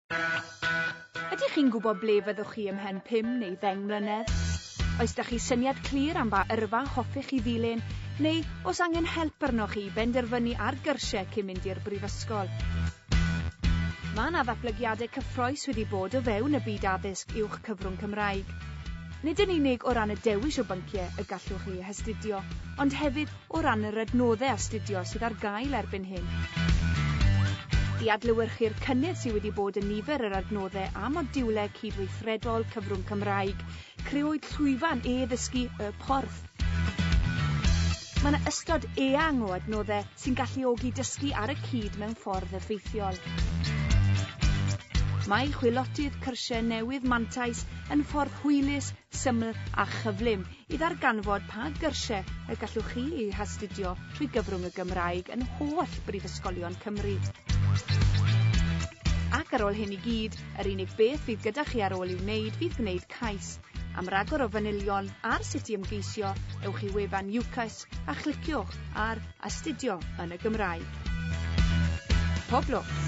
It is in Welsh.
Ydych chi'n gwybod ble fyddwch chi ymhen 5 neu 10 mlynedd? Oes 'da chi syniad clir am ba yrfa hoffech chi ddilyn, neu oes angen help arnoch chi i benderfynu ar gyrsiau cyn mynd i'r brifysgol? Mae yna ddatblygiadau cyffrous wedi bod o fewn y byd addysg uwch cyfrwng Cymraeg. Nid yn unig o ran y dewis o bynciau y gallwch chi eu hastudio, ond hefyd o ran yr adnoddau astudio sydd ar gael erbyn hyn. I adlewyrchu'r cynnydd sydd wedi bod yn nifer yr adnoddau a modiwlau cydweithredol cyfrwng Cymraeg, crëwyd llwyfan e-ddysgu Y Porth. Mae yna ystod eang o adnoddau sy'n galluogi dysgu ar y cyd mewn ffordd effeithiol. Mae chwilotydd cyrsiau newydd Mantais yn ffordd hwylus, syml a chyflym i ddarganfod pa gyrsiau y gallwch chi eu hastudio trwy gyfrwng y Gymraeg yn holl brifysgolion Cymru. Ac ar ôl hyn i gyd, yr unig beth fydd gyda chi ar ôl i'w wneud fydd gwneud cais. Am ragor o fanylion ar sut i ymgeisio, ewch i wefan UCAS a chliciwch ar Astudio yn y Gymraeg. Pob lwc!